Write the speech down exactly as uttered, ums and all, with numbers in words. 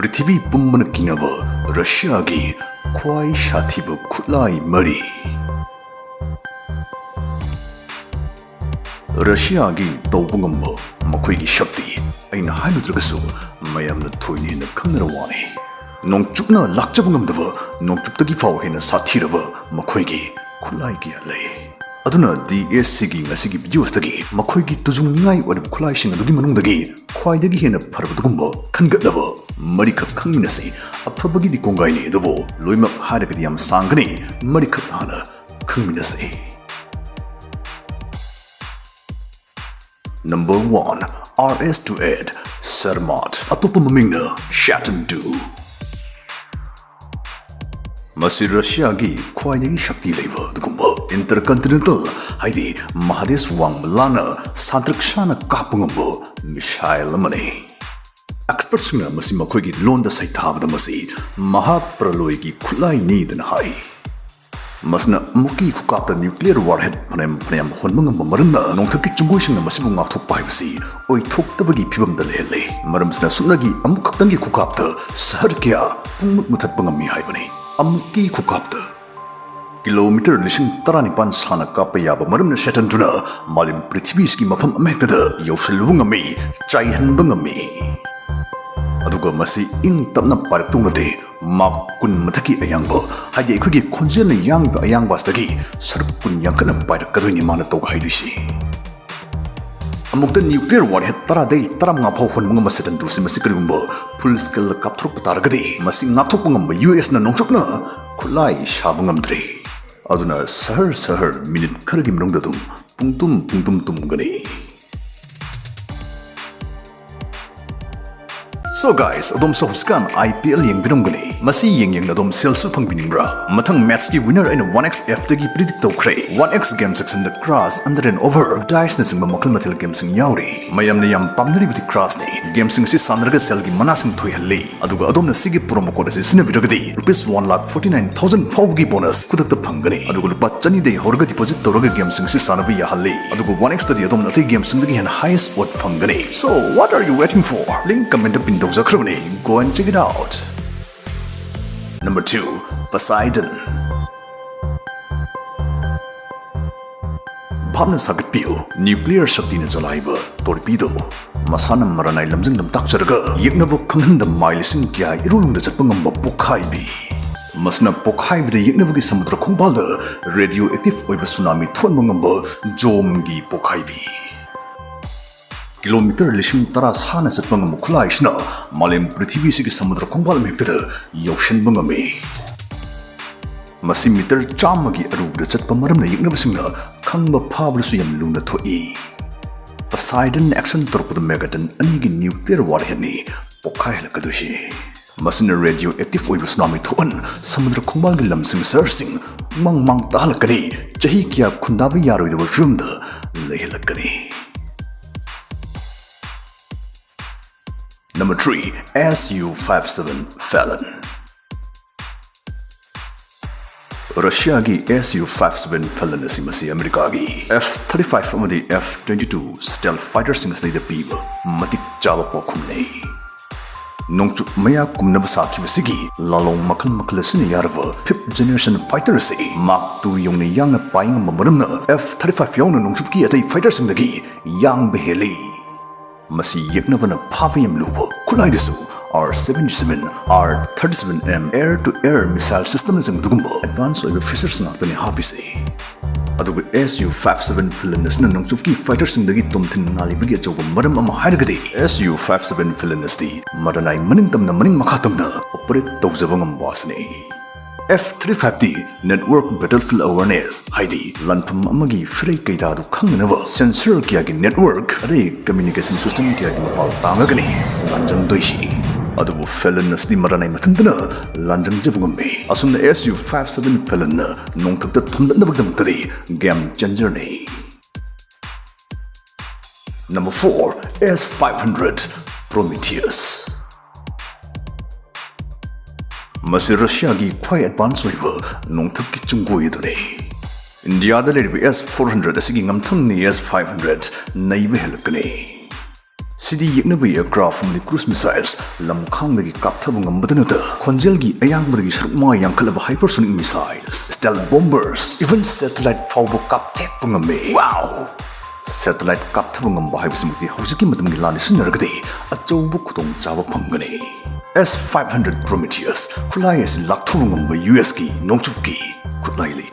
ꯄ꯭ꯔꯤꯊꯤꯕꯤ ꯄꯨꯝꯕꯅ ꯀꯤꯅꯕ ꯔꯁꯤꯌꯥꯒꯤ ꯈ꯭ꯋꯥꯏ ꯁꯥꯊꯤꯕ ꯈꯨꯠꯂꯥꯏ ꯃꯔꯤ꯫ ꯔꯁꯤꯌꯥꯒꯤ ꯇꯧꯕ ꯉꯝꯕ ꯃꯈꯣꯏꯒꯤ ꯁꯛꯇꯤ ꯑꯩꯅ ꯍꯥꯏꯔꯨꯗ꯭ꯔꯒꯁꯨ ꯃꯌꯥꯝꯅ ꯊꯣꯏꯅ ꯍꯦꯟꯅ ꯈꯪꯅꯔ ꯋꯥꯅꯤ꯫ ꯅꯣꯡꯆꯨꯞꯅ ꯂꯥꯛꯆꯕ ꯉꯝꯗꯕ ꯅꯣꯡꯆꯨꯞꯇꯒꯤ ꯐꯥꯎ ꯍꯦꯟꯅ ꯁꯥꯊꯤꯔꯕ ꯃꯈꯣꯏꯒꯤ ꯈꯨꯠꯂꯥꯏ ꯀꯌꯥ ꯂꯩ꯫ ꯑꯗꯨꯅ ꯗꯤ ꯑꯦꯁ ꯁꯤꯒꯤ ꯉꯁꯤꯒꯤ ꯚꯤꯗꯤꯑꯣꯁꯤꯗꯒꯤ ꯃꯈꯣꯏꯒꯤ ꯇꯨꯖꯨꯡꯅꯤꯡꯉꯥꯏ ꯑꯣꯏꯔꯕ ꯈꯨꯠꯂꯥꯏꯁꯤꯡ ꯑꯗꯨꯒꯤ ꯃꯅꯨꯡꯗꯒꯤ ꯈ꯭ꯋꯥꯏꯗꯒꯤ ꯍꯦꯟꯅ ꯐꯔꯕꯗꯨꯒꯨꯝꯕ ꯈꯟꯒꯠꯂꯕ ꯃꯔꯤꯈꯛ ꯈꯪꯃꯤꯟꯅꯁꯤ꯫ ꯑꯐꯕꯒꯤꯗꯤ ꯀꯣꯡꯒꯥꯏꯅꯤ, ꯑꯗꯨꯕꯨ ꯂꯣꯏꯅꯃꯛ ꯍꯥꯏꯔꯒꯗꯤ ꯌꯥꯝ ꯁꯥꯡꯒꯅꯤ꯫ ꯃꯔꯤꯈꯛ ꯍꯥꯟꯅ ꯈꯪꯃꯤꯟꯅꯁꯤ꯫ Number one, R S two eight Sarmat, ꯑꯇꯣꯞꯄ ꯃꯃꯤꯡꯅ Shaton two꯫ ꯃꯁꯤ ꯔꯁꯤꯌꯥꯒꯤ ꯈ꯭ꯋꯥꯏꯗꯒꯤ ꯁꯛꯇꯤ ꯂꯩꯕ ꯑꯗꯨꯒꯨꯝꯕ intercontinental, ꯍꯥꯏꯗꯤ ꯃꯍꯥꯗꯦꯁ ꯋꯥꯡꯃ ꯂꯥꯟꯅ ꯁꯥꯟꯇ꯭ꯔꯛ ꯁꯥꯅ ꯀꯥꯞꯄ ꯉꯝꯕ missile ꯑꯃꯅꯤ꯫ Expertꯁꯤꯡꯅ ꯃꯁꯤ ꯃꯈꯣꯏꯒꯤ ꯂꯣꯟꯗ ꯁꯩꯊꯥꯕꯗ ꯃꯁꯤ ꯃꯍꯥꯄ꯭ꯔꯂꯣꯏꯒꯤ ꯈꯨꯠꯂꯥꯏꯅꯤꯗꯅ ꯍꯥꯏ꯫ ꯃꯁꯤꯅ ꯑꯃꯨꯛꯀꯤ ꯈꯨꯀꯥꯞꯇ nuclear warhead ꯐꯅꯌꯥꯝ ꯐꯅꯌꯥꯝ ꯍꯣꯟꯕ ꯉꯝꯕ ꯃꯔꯝꯅ ꯅꯣꯡꯊꯛꯀꯤ ꯆꯤꯡꯒꯣꯏꯁꯤꯡꯅ ꯃꯁꯤꯕꯨ ꯉꯥꯛꯊꯣꯛꯄ ꯍꯥꯏꯕꯁꯤ ꯑꯣꯏꯊꯣꯛꯇꯕꯒꯤ ꯐꯤꯕꯝꯗ ꯂꯩꯍꯜꯂꯦ꯫ ꯃꯔꯝꯁꯤꯅ ꯁꯨꯞꯅꯒꯤ ꯑꯃꯨꯛꯈꯛꯇꯪꯒꯤ ꯈꯨꯀꯥꯞꯇ ꯁꯍꯔ ꯀꯌꯥ ꯄꯨꯡꯃꯨꯠ ꯃꯨꯊꯠꯄ ꯉꯝꯃꯤ ꯍꯥꯏꯕꯅꯤ꯫ ꯑꯃꯨꯛꯀꯤ ꯈꯨꯀꯥꯞꯇ ꯀꯤꯂꯣꯃꯤꯇꯔ ꯂꯤꯁꯤꯡ ꯇꯔꯥꯅꯤꯄꯥꯟ ꯁꯥꯡꯅ ꯀꯥꯞꯄ ꯌꯥꯕ ꯃꯔꯝꯅ Shaton two ꯅ ꯃꯥꯂꯦꯝ ꯄ꯭ꯔꯤꯊꯤꯕꯤꯁꯤꯒꯤ ꯃꯐꯝ ꯑꯃꯍꯦꯛꯇꯗ ꯌꯧꯁꯤꯜꯂꯨꯕ ꯉꯝꯃꯤ, ꯆꯥꯏꯍꯟꯕ ꯉꯝꯃꯤ꯫ ꯑꯗꯨꯒ ꯃꯁꯤ ꯏꯪ ꯇꯞꯅ ꯄꯥꯏꯔꯛꯇꯧ ꯅꯠꯇꯦ, ꯃꯥꯛ ꯀꯨꯟ ꯃꯊꯛꯀꯤ ꯑꯌꯥꯡꯕ, ꯍꯥꯏꯗꯤ ꯑꯩꯈꯣꯏꯒꯤ ꯈꯣꯟꯖꯦꯜꯅ ꯌꯥꯡꯂꯤꯕ ꯑꯌꯥꯡꯕ ꯑꯁꯤꯗꯒꯤ ꯁꯔꯨꯛ ꯀꯨꯟ ꯌꯥꯡꯈꯠꯅ ꯄꯥꯏꯔꯛꯀꯗꯣꯏꯅꯤ ꯃꯥꯅ ꯇꯧꯕ ꯍꯥꯏꯗꯣꯏꯁꯤ꯫ ꯑꯃꯨꯛꯇ nuclear warhead ꯇꯔꯥꯗꯩ ꯇꯔꯥꯃꯉꯥ ꯐꯥꯎ ꯍꯣꯟꯕ ꯉꯝꯕ Shaton two ꯁꯤ ꯃꯁꯤ ꯀꯔꯤꯒꯨꯝꯕ full scale ꯗ ꯀꯥꯞꯊꯣꯔꯛꯄ ꯇꯥꯔꯒꯗꯤ, ꯃꯁꯤ ꯉꯥꯛꯊꯣꯛꯄ ꯉꯝꯕ ꯌꯨ ꯑꯦꯁꯅ ꯅꯣꯡꯆꯨꯞꯅ ꯈꯨꯠꯂꯥꯏ ꯁꯥꯕ ꯉꯝꯗ꯭ꯔꯦ꯫ ꯑꯗꯨꯅ ꯁꯍꯔ ꯁꯍꯔ ꯃꯤꯅꯤꯠ ꯈꯔꯒꯤ ꯃꯅꯨꯡꯗ ꯑꯗꯨꯝ ꯄꯨꯡꯇꯨꯝ ꯄꯨꯡꯇꯨꯝ ꯇꯨꯝꯒꯅꯤ꯫ So guys, ꯑꯗꯣꯝꯁꯨ ꯍꯧꯖꯤꯛꯀꯥꯟ I P L ꯌꯦꯡꯕꯤꯔꯝꯒꯅꯤ꯫ ꯃꯁꯤ ꯌꯦꯡ ꯌꯦꯡꯅ ꯑꯗꯣꯝ ꯁꯦꯜꯁꯨ ꯐꯪꯕꯤꯅꯤꯡꯕ꯭ꯔꯥ? ꯃꯊꯪ match ꯀꯤ winner ꯑꯩꯅ one X F ꯇꯒꯤ predict ꯇꯧꯈ꯭ꯔꯦ꯫ One X game section the Crash, Under and Over, Dice ꯅꯆꯤꯡꯕ ꯃꯈꯜ ꯃꯊꯦꯜ game ꯁꯤꯡ ꯌꯥꯎꯔꯤ꯫ ꯃꯌꯥꯝꯅ ꯌꯥꯝ ꯄꯥꯝꯅꯔꯤꯕꯗꯤ Crash ꯅꯤ꯫ Game ꯁꯤꯡ ꯑꯁꯤ ꯁꯥꯟꯅꯔꯒ ꯁꯦꯜꯒꯤ ꯃꯅꯥꯁꯤꯡ ꯊꯣꯏꯍꯜꯂꯤ꯫ ꯑꯗꯨꯒ ꯑꯗꯣꯝꯅ ꯁꯤꯒꯤ promo code ꯑꯁꯤ ꯁꯤꯖꯤꯟꯅꯕꯤꯔꯒꯗꯤ rupees one lakh forty nine thousand ꯐꯥꯎꯕꯒꯤ bonus ꯈꯨꯗꯛꯇ ꯐꯪꯒꯅꯤ꯫ ꯑꯗꯨꯒ ꯂꯨꯄꯥ ꯆꯅꯤꯗꯒꯤ ꯍꯧꯔꯒ deposit ꯇꯧꯔꯒ game ꯁꯤꯡ ꯑꯁꯤ ꯁꯥꯟꯅꯕ ꯌꯥꯍꯜꯂꯤ꯫ ꯑꯗꯨꯒ one X ꯇꯗꯤ ꯑꯗꯣꯝꯅ ꯑꯇꯩ game ꯁꯤꯡꯗꯒꯤ ꯍꯦꯟꯅ highest odd ꯐꯪꯒꯅꯤ꯫ So, what are you waiting for? Link comment the pin ꯇꯧ꯫ ꯐꯖꯈ꯭ꯔꯕꯅꯤ, go and check it out. Number two, Poseidon. ꯚꯥꯞꯅ ꯁꯥꯒꯠꯄꯤꯌꯨ, nuclear ꯁꯛꯇꯤꯅ ꯆꯂꯥꯏꯕ torpedo꯫ ꯃꯁꯥꯅ ꯃꯔꯥꯅꯥꯏ ꯂꯝꯖꯤꯡ ꯂꯝꯇꯥꯛꯆꯔꯒ ꯌꯦꯛꯅꯕ ꯈꯪꯍꯟꯗ ꯃꯥꯏꯜ ꯂꯤꯁꯤꯡ ꯀꯌꯥ ꯏꯔꯨꯂꯨꯡꯗ ꯆꯠꯄ ꯉꯝꯕ ꯄꯣꯛꯈꯥꯏꯕꯤ꯫ ꯃꯁꯤꯅ ꯄꯣꯛꯈꯥꯏꯕꯗ ꯌꯦꯛꯅꯕꯒꯤ ꯁꯃꯨꯗ꯭ꯔ ꯈꯣꯡꯕꯥꯜꯗ radioactive ꯑꯣꯏꯕ tsunami ꯊꯣꯛꯍꯟꯕ ꯉꯝꯕ ꯖꯣꯝꯒꯤ ꯄꯣꯛꯈꯥꯏꯕꯤ꯫ ꯀꯤꯂꯣꯃꯤꯇꯔ ꯂꯤꯁꯤꯡ ꯇꯔꯥ ꯁꯥꯡꯅ ꯆꯠꯄ ꯉꯝꯕ ꯈꯨꯠꯂꯥꯏꯁꯤꯅ ꯃꯥꯂꯦꯝ ꯄ꯭ꯔꯤꯊꯤꯕꯤꯁꯤꯒꯤ ꯁꯃꯨꯗ꯭ꯔ ꯈꯣꯡꯕꯥꯜ ꯑꯃꯍꯦꯛꯇꯗ ꯌꯧꯁꯤꯟꯕ ꯉꯝꯃꯤ꯫ ꯃꯁꯤ ꯃꯤꯇꯔ ꯆꯥꯝꯃꯒꯤ ꯑꯔꯨꯕꯗ ꯆꯠꯄ ꯃꯔꯝꯅ ꯌꯦꯛꯅꯕꯁꯤꯡꯅ ꯈꯪꯕ ꯐꯥꯕꯗꯁꯨ ꯌꯥꯝ ꯂꯨꯅ ꯊꯣꯛꯏ꯫ Poseidon action ꯇꯧꯔꯛꯄꯗ megaton ꯑꯅꯤꯒꯤ nuclear warheadꯅꯤ ꯄꯣꯛꯈꯥꯏꯍꯜꯂꯛꯀꯗꯣꯏꯁꯤ꯫ ꯃꯁꯤꯅ radioactive ꯑꯣꯏꯕ tsunami ꯊꯣꯛꯍꯟ, ꯁꯃꯨꯗ꯭ꯔ ꯈꯣꯡꯕꯥꯜꯒꯤ ꯂꯝꯁꯤꯡ ꯁꯍꯔꯁꯤꯡ ꯄꯨꯡꯃꯥꯡ ꯃꯥꯡ ꯇꯥꯍꯜꯂꯛꯀꯅꯤ, ꯆꯍꯤ ꯀꯌꯥ ꯈꯨꯟꯗꯥꯕ ꯌꯥꯔꯣꯏꯗꯕ ꯐꯤꯕꯝꯗ ꯂꯩꯍꯜꯂꯛꯀꯅꯤ꯫ Number three, S U fifty-seven Phalan. ꯔꯁꯤꯌꯥꯒꯤ S U fifty-seven Phalan ꯑꯁꯤ ꯃꯁꯤ ꯑꯃꯦꯔꯤꯀꯥꯒꯤ F thirty-five ꯑꯃꯗꯤ F twenty-two stealth fighterꯁꯤꯡ ꯑꯁꯤꯗ ꯄꯤꯕ ꯃꯇꯤꯛ ꯆꯥꯕ ꯄꯥꯎꯈꯨꯝꯅꯤ꯫ ꯅꯣꯡꯆꯨꯞ ꯃꯌꯥ ꯀꯨꯝꯅꯕ ꯁꯥꯈꯤꯕꯁꯤꯒꯤ ꯂꯥꯂꯣꯡ ꯃꯈꯜ ꯃꯈꯜ ꯑꯁꯤꯅ ꯌꯥꯔꯕ fifth generation fighter ꯑꯁꯤ Mach two ꯌꯧꯅ ꯌꯥꯡꯅ ꯄꯥꯏ ꯉꯝꯕ ꯃꯔꯝꯅ F thirty-five ꯌꯥꯎꯅ ꯅꯣꯡꯆꯨꯞꯀꯤ ꯑꯇꯩ fighterꯁꯤꯡꯗꯒꯤ ꯌꯥꯡꯕ ꯍꯦꯜꯂꯤ꯫ ꯃꯁꯤ ꯌꯦꯛꯅꯕꯅ ꯐꯥꯕ ꯌꯥꯝ ꯂꯨꯕ ꯈꯨꯠꯂꯥꯏꯗꯁꯨ R seventy-seven, R thirty-seven M air to air missile systemꯅꯆꯤꯡꯕ ꯑꯗꯨꯒꯨꯝꯕ advance ꯑꯣꯏꯕ features ꯉꯥꯛꯇꯅꯤ ꯍꯥꯞꯄꯤꯁꯦ꯫ ꯑꯗꯨꯒ S U fifty-seven Phalan ꯑꯁꯤꯅ ꯅꯣꯡꯆꯨꯞꯀꯤ fighterꯁꯤꯡꯗꯒꯤ ꯇꯣꯝꯊꯤꯟ ꯉꯥꯜꯂꯤꯕꯒꯤ ꯑꯆꯧꯕ ꯃꯔꯝ ꯑꯃ ꯍꯥꯏꯔꯒꯗꯤ S U fifty-seven Phalan ꯑꯁꯤꯗꯤ ꯃꯔꯥꯅꯥꯏ ꯃꯅꯤꯡ ꯇꯝꯅ ꯃꯅꯤꯡ ꯃꯈꯥ ꯇꯝꯅ operate ꯇꯧꯖꯕ ꯉꯝꯕ ꯑꯁꯤꯅꯤ꯫ F thirty-five ꯗꯤ network battlefield awareness, ꯍꯥꯏꯗꯤ ꯂꯥꯟꯐꯝ ꯑꯃꯒꯤ ꯐꯤꯔꯩ ꯀꯩꯗꯥꯗꯨ ꯈꯪꯅꯅꯕ sensor ꯀꯌꯥꯒꯤ network ꯑꯗꯩ communication system ꯀꯌꯥꯒꯤ ꯃꯄꯥꯜ ꯇꯥꯡꯉꯒꯅꯤ ꯂꯥꯟꯖꯪꯗꯣꯏꯁꯤ꯫ ꯑꯗꯨꯕꯨ Phalan ꯑꯁꯤꯗꯤ ꯃꯔꯥꯅꯥꯏ ꯃꯊꯟꯇꯅ ꯂꯥꯟꯖꯪꯖꯕ ꯉꯝꯃꯤ꯫ ꯑꯁꯨꯝꯅ S U fifty-seven Phalanꯅ ꯅꯣꯡꯊꯛꯇ ꯊꯣꯝꯗꯠꯅꯕꯒꯤꯗꯃꯛꯇꯗꯤ game changerꯅꯤ꯫ Number four, S five hundred Prometheus. ꯃꯁꯤ ꯔꯁꯤꯌꯥꯒꯤ ꯈ꯭ꯋꯥꯏ advance ꯑꯣꯏꯕ ꯅꯣꯡꯊꯛꯀꯤ ꯆꯤꯡꯒꯣꯏ ꯑꯗꯨꯅꯤ꯫ ꯏꯟꯗꯤꯌꯥꯗ ꯂꯩꯔꯤꯕ S four hundred ꯑꯁꯤꯒꯤ ꯉꯝꯊꯪꯅ S five hundred ꯅꯩꯕ ꯍꯦꯜꯂꯛꯀꯅꯤ꯫ ꯁꯤꯗꯤ ꯌꯦꯛꯅꯕ aircraft ꯑꯃꯗꯤ cruise missiles, ꯂꯝꯈꯥꯡꯗꯒꯤ ꯀꯥꯞꯊꯕ ꯉꯝꯕꯗ ꯅꯠꯇ, ꯈꯣꯟꯖꯦꯜꯒꯤ ꯑꯌꯥꯡꯕꯗꯒꯤ ꯁꯔꯨꯛ ꯃꯉꯥ ꯌꯥꯡꯈꯠꯂꯕ hypersonic missiles, stealth bombers, even satellite ꯐꯥꯎꯕ ꯀꯥꯞꯊꯦꯛꯄ ꯉꯝꯃꯤ꯫ Wow! Satellite ꯀꯥꯞꯊꯕ ꯉꯝꯕ ꯍꯥꯏꯕꯁꯤꯃꯛꯇꯤ ꯍꯧꯖꯤꯛꯀꯤ ꯃꯇꯝꯒꯤ ꯂꯥꯟꯅ ꯁꯤꯖꯤꯟꯅꯔꯒꯗꯤ ꯑꯆꯧꯕ ꯈꯨꯗꯣꯡꯆꯥꯕ ꯐꯪꯒꯅꯤ꯫ S five hundred Prometheus ꯈꯨꯠꯂꯥꯏ ꯑꯁꯤ ꯂꯥꯛꯊꯣꯛꯄ ꯉꯝꯕ ꯌꯨ ꯑꯦꯁꯀꯤ ꯅꯣꯡꯆꯨꯞꯀꯤ ꯈꯨꯠꯂꯥꯏ ꯂꯩ꯫